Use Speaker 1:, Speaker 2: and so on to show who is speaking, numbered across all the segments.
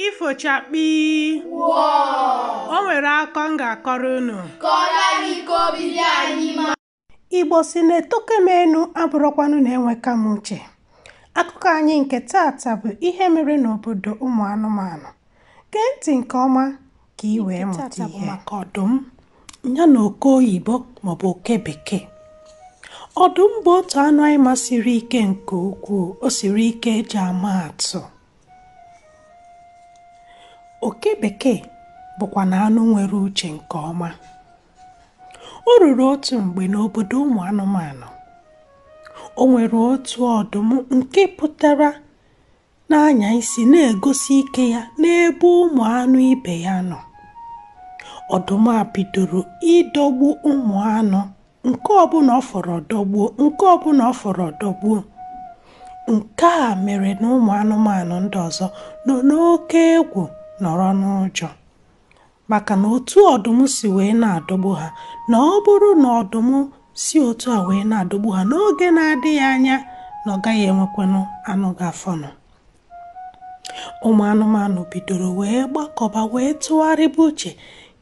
Speaker 1: Ifochakpi. O nwere akọ m ga-akọrọ unu.
Speaker 2: Kọọrọ anyị ka obi dị anyị mma.
Speaker 1: Igbo si na etoke m enu abụrụkwanụ na enweka m uche. Akụkọ anyị nke taata bụ ihe mere n'obodo ụmụ anụmanụ. Gee ntị nke ọma ka ị wee mụta ihe. Maka ọdụm ya na oke oyibo maọbụ oke bekee. Ọdụm bụ otu anụ anyị masịrị ike nke ukwuu, o siri ike eji ama atụ. Oke bekee bụkwa na anụ nwere uche nke ọma. O ruru otu mgbe n'obodo ụmụ anụmanụ, o nwere otu ọdụm nke pụtara na-anya isi na-egosi ike ya n'ebe ụmụ anụ ibe ya nọ. Ọdụm a bidoro ịdọgbu ụmụ anụ nke ọbụla ọ fọrọ dọgbuo, nke ọbụla ọ fọrọ dọgbuo. Nke a mere na ụmụ anụmanụ ndị ọzọ nọ n'oke egwu, nọrọ n'ụjọ, maka na otu ọdụm si wee na-adọgbu ha, na ọ bụrụ na ọdụm si otu a wee na-adọgbu ha n'oge na-adịghị anya, na ọ gaghị enwekwanụ anụ ga-afọnụ. Ụmụ anụmanụ bidoro wee gbakọba wee tụgharịba uche,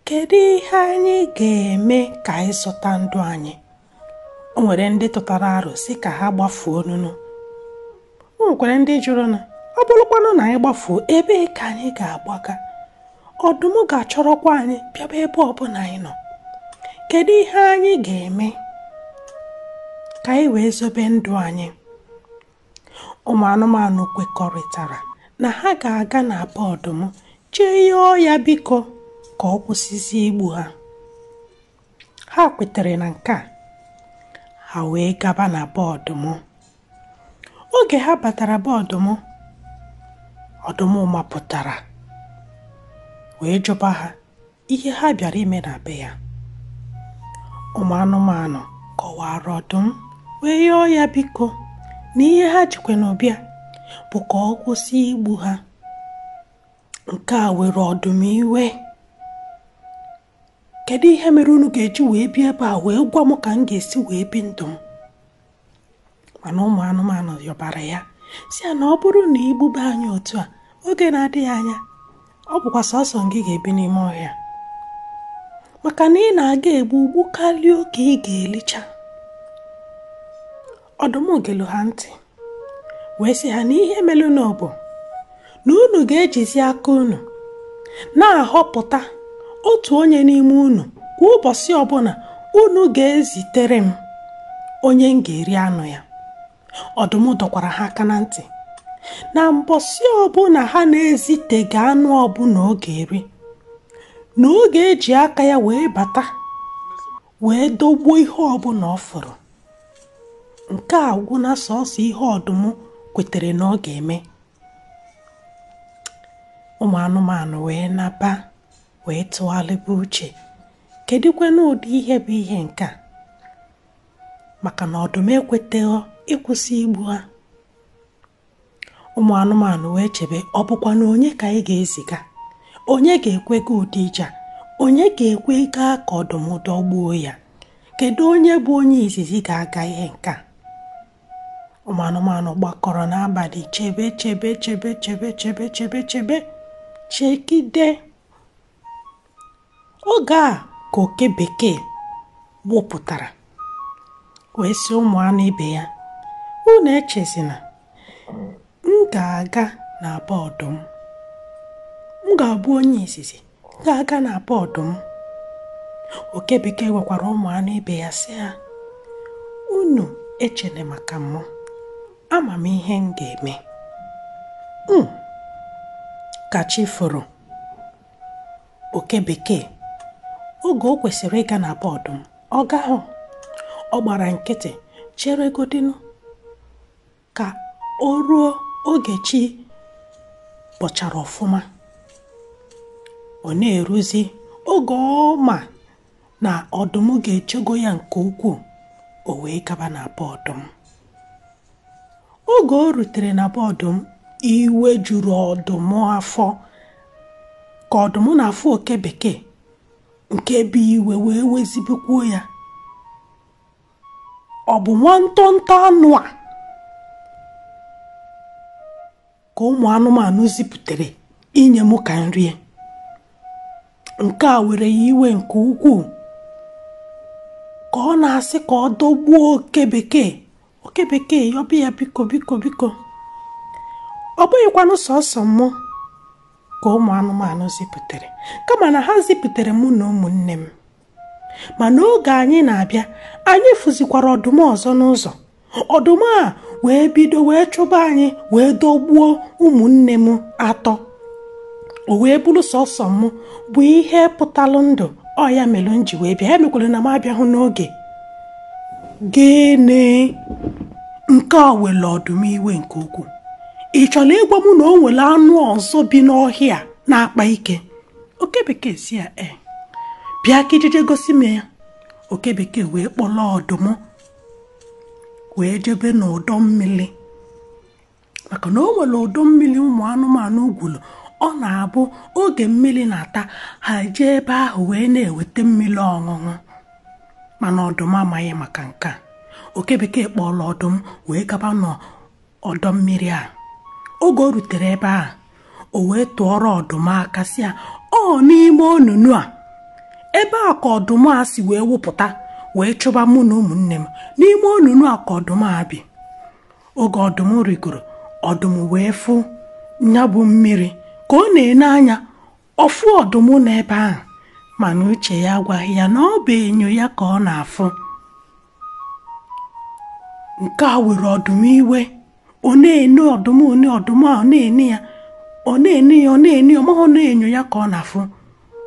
Speaker 1: kedu ihe anyị ga-eme ka anyị zụta ndụ anyị? O nwere ndị tụtara aro sị ka ha gbafuo nụnụ. O nwekwara ndị jụrụ na ọ bụrụkwanụ na anyị gbafuo, ebee ka anyị ga-agbaga? Ọdụm ga-achọrọkwa anyị bịaba ebe ọbụla anyị nọ. Kedu ihe anyị ga-eme ka anyị wee zobe ndụ anyị? Ụmụ anụmanụ kwekọrịtara na ha ga-aga na be ọdụm jee yọọ ya biko ka ọ kwụsịzie igbu ha. Ha kwetere na nke a, ha wee gaba na be ọdụm. Oge ha batara be ọdụm, ọdụm mapụtara wee jụba ha ihe ha bịara ime na be ya. Ụmụ anụmanụ kọwara ọdụm wee yọọ ya biko na ihe ha jikwa n'ụbịa bụ ka ọ kwụsị igbu ha. Nke a were ọdụm iwe. Kedu ihe mere unu ga-eji wee bịa ebe a wee gwa m ka m ga-esi wee bi ndụ m? Mana ụmụ anụmanụ yọbara ya si ya na ọ bụrụ na igbube anyị otu a, oge na-adịghị anya, ọ bụkwa sọsọ gị ga-ebi n'ime ọhịa, maka na ị na-aga egbu gbukarịa oge ị ga-elicha. Ọdụm gelu ha ntị wee sị ha na ihe melụnụ bụ na unu ga-ejizi aka unu na-ahọpụta otu onye n'ime unu kwa ụbọchị ọbụla unu ga-ezitere m onye m ga-eri anụ ya. Ọdụm dọkwara ha aka na ntị na mbọsị ọbụla ha na-eziteghị anụ ọbụla ọ ga-eri, na ọ ga-eji aka ya wee bata wee dọgbuo ihe ọbụla ọ fụrụ. Nke a gwụna sọsọ ihe ọdụm kwetere na ọ ga-eme. Ụmụ anụmanụ wee naba wee tụgharịba uche, kedụkwanụ ụdị ihe bụ ihe nke a? Maka na ọdụm ekweteghị ịkwụsị igbu ha. Ụmụ anụmanụ wee chebe, ọ bụkwa na onye ka anyị ga-eziga? Onye ga-ekwe ga ụdị ije a? Onye ga-ekwe gaa ka ọdụm dọgbuo ya? Kedu onye bụ onye izizi ga-aga ihe nke a? Ụmụ anụmanụ gbakọrọ n'abalị chebe chebe chebe chebe chebe chebe chebe chegide. Oge a ka oke bekee wụpụtara wee sị ụmụ anụ ibe ya, unu echezina, m ga-aga na be ọdụm. M ga-abụ onye izizi ga-aga na be ọdụm. Oke bekee nwekwara ụmụ anụ ibe ya sị ha, unu echene maka mụ, ama m ihe m ga-eme. Ka chi foro, oke bekee oge o kwesịrị ịga na be ọdụm, ọ gaghụ. Ọ gbara nkịtị cheregodinu ka o ruo oge chi bọchara ọfụma. Ọ na-eruzi oge ọ ma na ọdụm ga-echego ya nke ukwuu, o wee gaba na be ọdụm. Oge o rutere na be ọdụm, iwe juru ọdụm afọ. Ka ọdụm na-afụ oke bekee nke bụ iwe wee wezibikwuo ya. Ọ bụ nwantọntọ anụ a ka ụmụ anụmanụ zipụtere inye m ka m rie. Nke a were ya iwe nke ukwuu, ka ọ na-asị ka ọ dọgbuo oke bekee. Oke bekee yọba ya biko biko biko. Ọ bụghịkwanụ sọsọ mụ ka ụmụ anụmanụ zipụtere, kama na ha zipụtere mụ na ụmụnne m. Mana oge anyị na-abịa, anyị fụzikwara ọdụm ọzọ n'ụzọ. Ọdụm a wee bido wee chụba anyị, wee dọgbuo ụmụnne m 3. O wee bụrụ sọsọ mụ bụ ihe pụtalụ ndụ. Ọ ya mere m ji wee bịa. Ya mekwara na m abịahụ n'oge. Gịnị? Nke a were ọdụm iwe nke ukwuu. Ị chọrọ ịgwa m na o nwere anụ ọzọ bi n'ọhịa na-akpa ike? Oke bekee si ya ee, bịa ka ijije gosi m ya. Oke bekee wee kpọrọ ọdụm wee jebe n'ọdọ mmiri, maka na o nwere ọdọ mmiri ụmụ anụmanụ gwuru. Ọ na-abụ oge mmiri na-ata, ha jee ebe ahụ wee na-eweta mmiri ọṅụṅụ. Mana ọdụm amaghị maka nke a. Oke bekee kpọrọ ọdụm wee gaba n'ọdọ mmiri a. Oge o rutere ebe a, o wee tụọrọ ọdụm aka sị ya, ọ n'ime onunu a, ebe a ka ọdụm a si wee wụpụta wee chụba mụ na ụmụnne m. N'ime onunu a ka ọdụm a bi. Oge ọdụm rigoro, ọdụm wee fụ ya bụ mmiri. Ka ọ na-ene anya, ọfụ ọdụm n'ebe ahụ, mana uche ya agwaghị ya na ọ bụ enyo ya ka ọ na-afụ. Nke a were ọdụm iwe. Ọ na-ene ọdụm, one ọdụm a, ọ na-ene ya, ọ na-ene ya, ọ na-ene ya, ọ maghị na-enyo ya ka ọ na-afụ.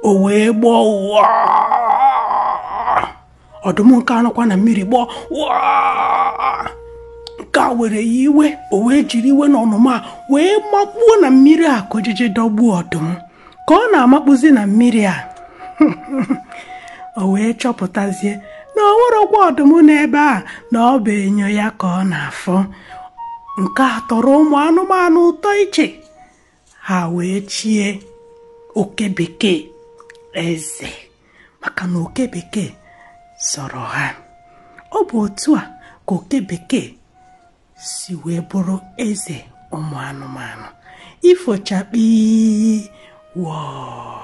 Speaker 1: O wee gbọọ waa. Ọdụm nke anọkwa na mmiri gbọọ waa. Nke a were ya iwe. O wee jiri iwe na ọnụma wee makpuo na mmiri a ka ojije dọgbuo ọdụm. Ka ọ na-amakpuzi na mmiri a, o wee chọpụtazie na ọ nwerọkwa ọdụm n'ebe a, na ọ bụ enyo ya ka ọ na-afụ. Nke a tọrọ ụmụ anụmanụ ụtọ iche. Ha wee chie oke bekee eze, maka na oke bekee zọrọ ha. Ọ bụ otu a ka oke bekee si wee bụrụ eze ụmụ anụmanụ. Ifochakpi wọọ.